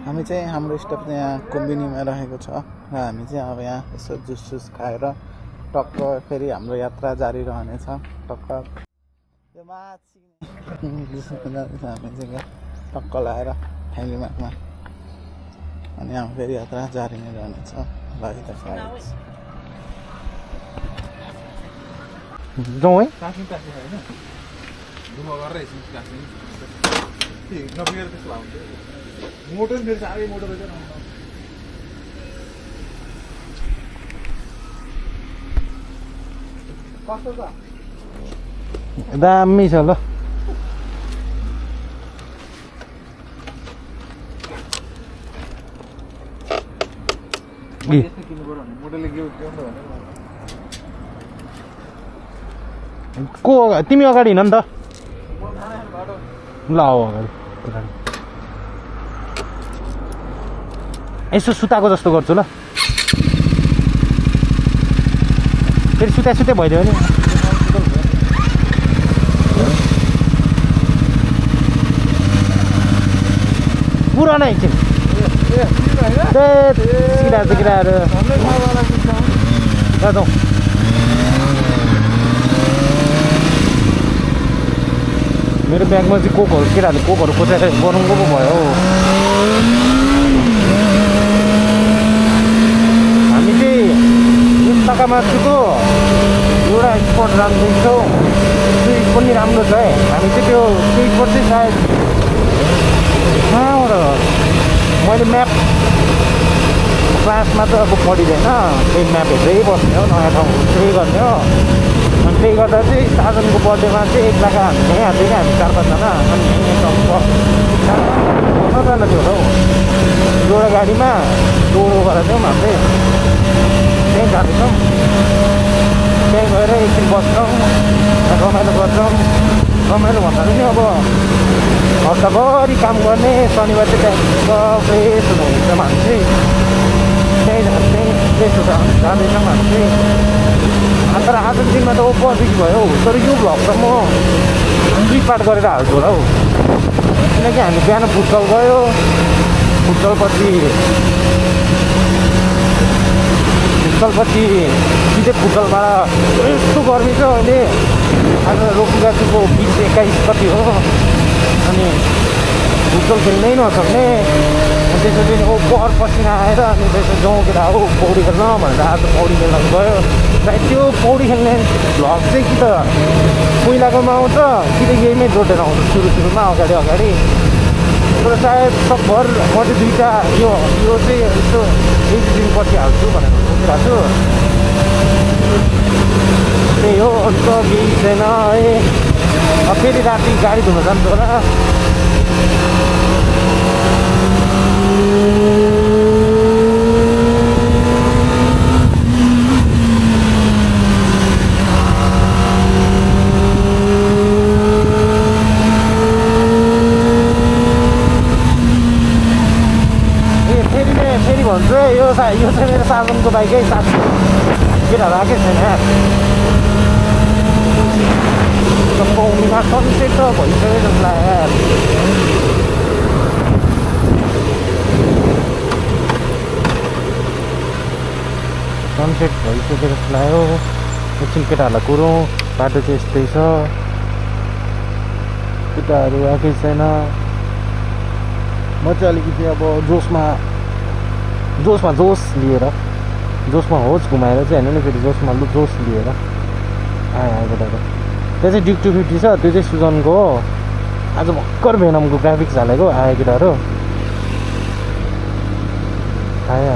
हामी चाहिँ हाम्रो स्टप चाहिँ यहाँ कुम्बिनीमा रहेको छ र हामी चाहिँ अब यहाँ यसो जुस खाएर टक्क फेरि हाम्रो यात्रा जारी रहनेछ। टक्क यो माथि जाँदैछ हामी चाहिँ टक्क लगाएर फ्यामिलीमार्टमा अनि हाम्रो फेरि यात्रा जारी नै रहनेछ। ल त जाउँ है मोटर मेरो साह्रै मोटर कस्तो छ दामी छ ल को तिमी अगाडि हिँड नि त ल हो अगाडि यसो सुताको जस्तो गर्छु ल फेरि सुते भइदियो भने पुरानो एकछिन सिराहरू जाउँ मेरो ब्यागमा चाहिँ कोकहरू केटाहरूले कोकहरू खोजेर बनाउनुको पो भयो हामी चाहिँ सकामाथुको एउटा स्पट राखिदिन्छौँ त्यो स्पट पनि राम्रो छ है। हामी चाहिँ त्यो स्पट चाहिँ सायद मैले म्याप क्लासमा त अब पढिँदैन त्यही म्याप हेर्दै बस्ने हो नयाँ ठाउँ त्यही गर्ने हो। अनि त्यही गर्दा चाहिँ साजनको बर्थडेमा चाहिँ एक जग्गा यहाँ चाहिँ हामी 4-5 जना अनि नजान थियो हौ जोडा गाडीमा दोहोरो गरेर थियौँ हामीले त्यहीँ जाँदैछौँ त्यहीँ गएर एकछिन बस्छौँ रमाइलो गर्छौँ। रमाइलो भन्दा पनि अब हप्ताभरि काम गर्ने शनिबार चाहिँ फ्रेस हुनुहुन्छ मान्छे त्यहीँ फ्रेस जाँदैछौँ हामी चाहिँ। तर आजको दिनमा त पजिटिभ भयो तर यो भ्लग त म 2 पार्ट गरेर हाल्छु होला हौ किनकि हामी बिहान फुटबल गयो फुटबलपछि सिधै फुटबलबाट यस्तो गर्मी छ अहिले आज रोकिगाछीको 20-21 कति हो अनि फुटबल खेल्नै नसक्ने त्यसपछि ओभर पसिना आएर अनि त्यसपछि गाउँ केटा हो पौडी खेल्न भनेर आज पौडी खेल्न गयो। त्यो पौडी खेल्ने भ्लग चाहिँ कि त पहिलाकोमा आउँछ कि त यहीमै जोडेर आउँछ सुरुमा अगाडि तर सायद सकभर म चाहिँ 2टा यो चाहिँ यसो 1 दिनपछि हाल्छु भनेर सोचिरहेको छु। त्यही हो अन्त केही छैन है। अब फेरि राति गाडी धुन जान्छ होला फेरि भन्छु यो चाहिँ मेरो साजनको बाइकै साथ केटाहरू आएकै छैन पौडीमा सनसेट त भइसक्यो जस्तो लाग्यो। सनसेट भइसक्यो जस्तो लाग्यो एकछिन केटाहरूलाई कुरौँ बाटो चाहिँ यस्तै छ केटाहरू आएकै छैन। म चाहिँ अलिकति अब जोसमा जोस लिएर जोसमा होस् घुमाएर चाहिँ होइन नि फेरि जोस लिएर आयो केटाहरू। त्यो चाहिँ ड्युक 250 छ त्यो चाहिँ सुजनको हो आज भर्खर भेनमको ग्राफिक्स हालेको आयो केटाहरू आयो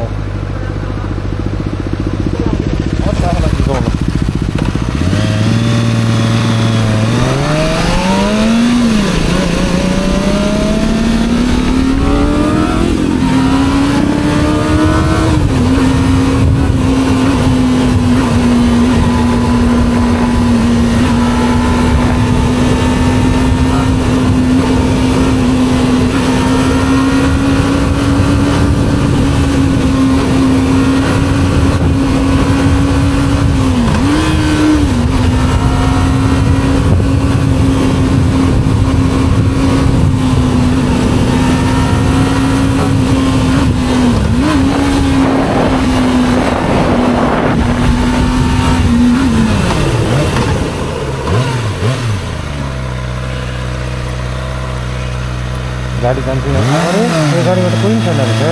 गाडी जान्छु अरे यो गाडीमा त कोही छैन रहेछ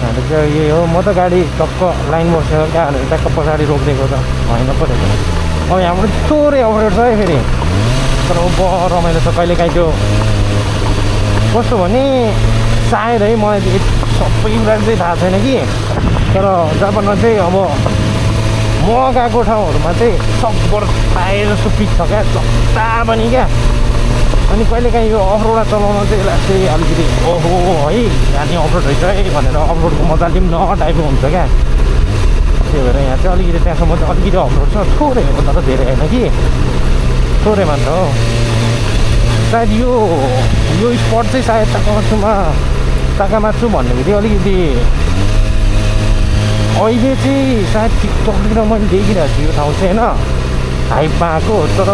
हाम्रो चाहिँ यही हो म त गाडी टक्क लाइन बसेको क्या भनेर टक्क पछाडि रोकिदिएको त होइन परेको अब यहाँबाट थोरै अफरोड छ है फेरि तर रमाइलो छ कहिलेकाहीँ त्यो कस्तो भने सायद है मलाई सबै कुरा चाहिँ थाहा छैन कि तर जापानमा चाहिँ अब म गएको ठाउँहरूमा चाहिँ सबभर प्रायः जस्तो पिच छ क्या जता पनि क्या अनि कहिलेकाहीँ यो अफरोड चलाउन चाहिँ यसलाई चाहिँ अलिकति ओहो है यहाँ अफरोड रहेछ है भनेर अफरोडको मजा लिउँ न टाइपको हुन्छ क्या त्यही भएर यहाँ चाहिँ अलिकति त्यहाँसम्म चाहिँ अलिकति अफरोड छ थोरै हो तर धेरै होइन कि थोरै मात्र हो सायद यो स्पट चाहिँ सायद ताकामासु भन्ने बित्तिकै अलिकति अहिले चाहिँ सायद टिकटकतिर मैले देखिरहेको छु यो ठाउँ चाहिँ होइन हाइपमा आएको तर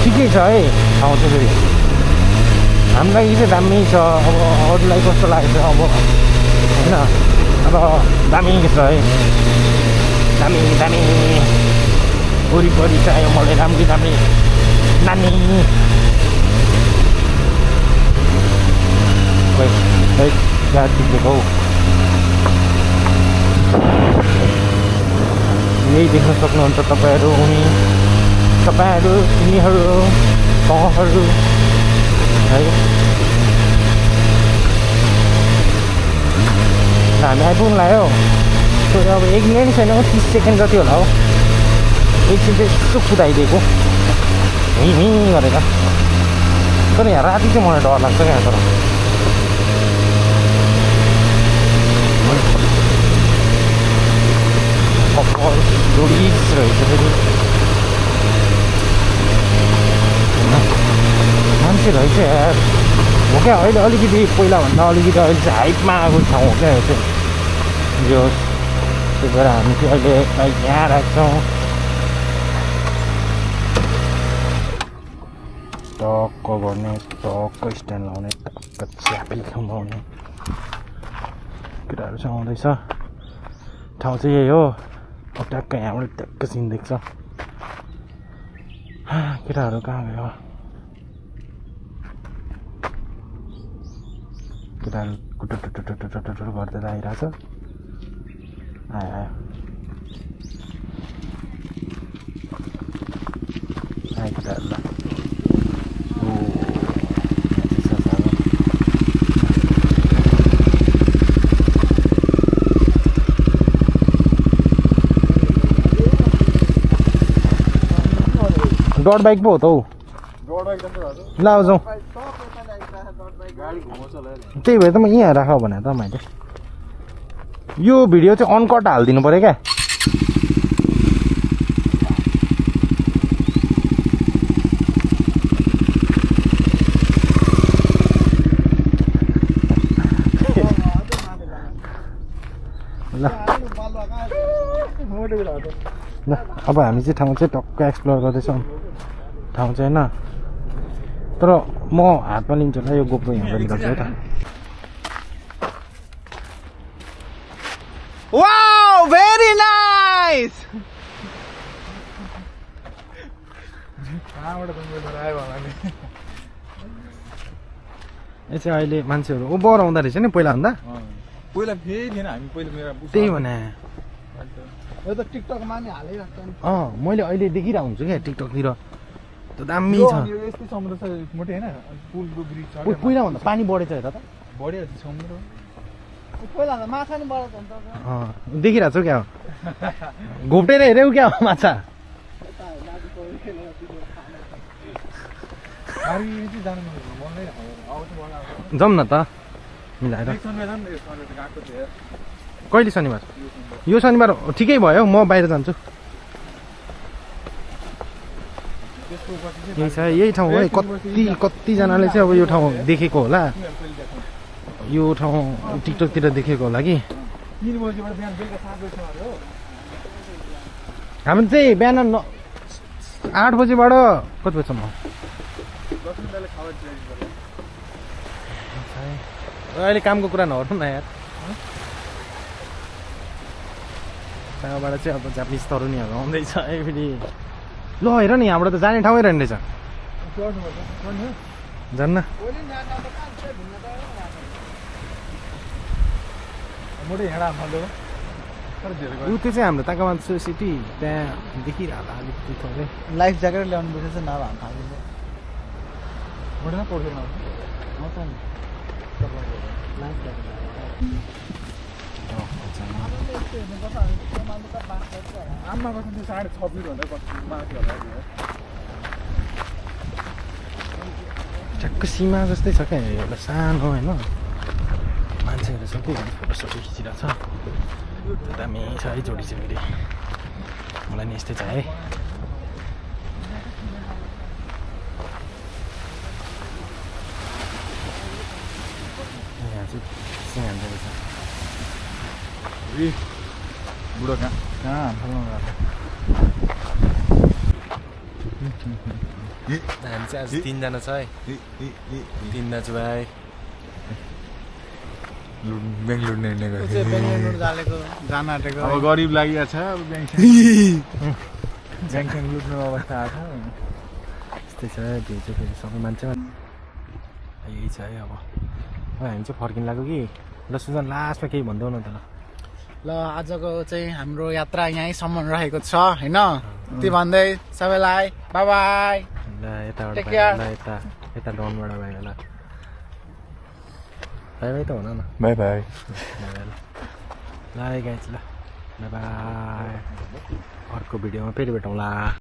ठिकै छ है ठाउँ चाहिँ फेरि हाम्रो लागि चाहिँ दामी छ अब अरूलाई कस्तो लागेको छ अब होइन अब दामी छ है दामी दामी वरिपरि चाहियो मलाई राम्री दामी नानी है गाडी टिपेको हौ यही देख्न सक्नुहुन्छ तपाईँहरू तिनीहरू तँहरू है हामी आइपुग्नु लाग्यो अब 1 मिनट छैन 30 सेकेन्ड जति होला हो एकछिन चाहिँ यस्तो कुदाइदिएको हिँ गरेर तर यहाँ राति चाहिँ मलाई डर लाग्छ क्या तर जोडिस रहेछ फेरि मान्छे रहेछ यार हो क्या अहिले अलिकति पहिलाभन्दा अलिकति अहिले चाहिँ हाइटमा आएको ठाउँ हो क्या यो चाहिँ यो त्यही भएर हामी चाहिँ अहिले बाइक यहाँ राख्छौँ टक्क गर्ने टक्क स्ट्यान्ड लाउने टक्क च्यापी खुम्बाउने केटाहरू चाहिँ आउँदैछ ठाउँ चाहिँ यही हो अब ट्याक्क यहाँबाट ट्याक्क सिन देख्छ केटाहरू कहाँ गयो केटाहरू टुटुटुटुटुटुटुटु गर्दै आइरहेछ आयो केटाहरू ल डट बाइक पो हो त हौ ल जाउँ त्यही भएर त म यहाँ राख भने त मैले यो भिडियो चाहिँ अनकट हालिदिनु पऱ्यो क्या ल अब हामी चाहिँ ठाउँ चाहिँ टक्क एक्सप्लोर गर्दैछौँ ठाउँ चाहिँ होइन तर म हातमा लिन्छु होला यो गोप्रो यहाँबाट निकाल्छु है त वाउ भेरी नाइस यो चाहिँ अहिले मान्छेहरू ओभर आउँदो रहेछ नि पहिलाभन्दा पहिला फेरि थिएन हामी पहिला मेरो त्यही भने यो त टिकटकमा नि हालिरहेको नि मैले अहिले देखिरहेको हुन्छु क्या टिकटकतिर त दामी छ यस्तै समुद्र छ मोटे होइन पुलको ब्रिज छ पहिलाभन्दा पानी बढेछ हेर त बढिहाल्छ समुद्र पहिला त माछा नि बढेको हुन्छ देखिरहेको छु क्या घोप्टेर हेऱ्यौ क्या माछा जाउँ न त मिलाएर कहिले शनिबार यो शनिबार ठिकै भयो म बाहिर जान्छु यही छ यही ठाउँ है कतिजनाले चाहिँ अब यो ठाउँ देखेको होला यो ठाउँ टिकटकतिर देखेको होला कि हामी चाहिँ बिहान 8 बजीबाट कति बजीसम्म अहिले कामको कुरा नगर्नु न यार त्यहाँबाट चाहिँ अब जापानिज तरुनीहरू आउँदैछ है फेरि ल हेर नि यहाँबाट त जाने ठाउँै रहेन रहेछ चढ्नुपर्छ चढ्ने हो जान्न कोही पनि जान्न त कहाँ चाहिँ घुम्न गएर मोटै हिँडा भन्दै हो तर धेरै ऊ त्यो चाहिँ हाम्रो ताकामान सोसाइटी त्यहाँ देखिरह होला अलिकति थोरै लाइफ ज्याकेट ल्याउनु पर्छ नभए हामी फाल्छ मोटै न पढ्दैन आउँछ नि लाइफ ज्याकेट आम्मा कसम त्यो 26.5 भन्दा कति माथि होला त्यो ठ्याक्क सीमा जस्तै छ क्या एउटा सानो होइन मान्छेहरू छ कि फोटोसोटो खिचिरहेको छ दामी छ है जोडी चाहिँ फेरि मलाई नि यस्तै छ है यहाँ चाहिँ सिङ हान्दै रहेछ ए बुढो कहाँ फाल्नु गएको हामी चाहिँ आज 3 जना छ है 3 दाजुभाइ ब्याङ्क लुट्ने ऊ चाहिँ बेङ्गलोर जालेको जान आँटेको अब गरिब लागिरहेको छ अब ब्याङ्क ब्याङ्क लुट्ने अवस्था आएको छ यस्तै छ त्यो चाहिँ फेरि सबै मान्छेमा यही छ है अब हामी चाहिँ फर्किन लाग्यो कि ल सुजन लास्टमा केही भन्दैौ न त ल आजको चाहिँ हाम्रो यात्रा यहीँसम्म रहेको छ होइन त्यो भन्दै सबैलाई बाई बाई ल यताबाट Take care. ल यता डाउनबाट भयो ल बाई बाई त हुन न बाई बाई ल गाइज ल बाई बाई अर्को भिडियोमा फेरि भेटौँला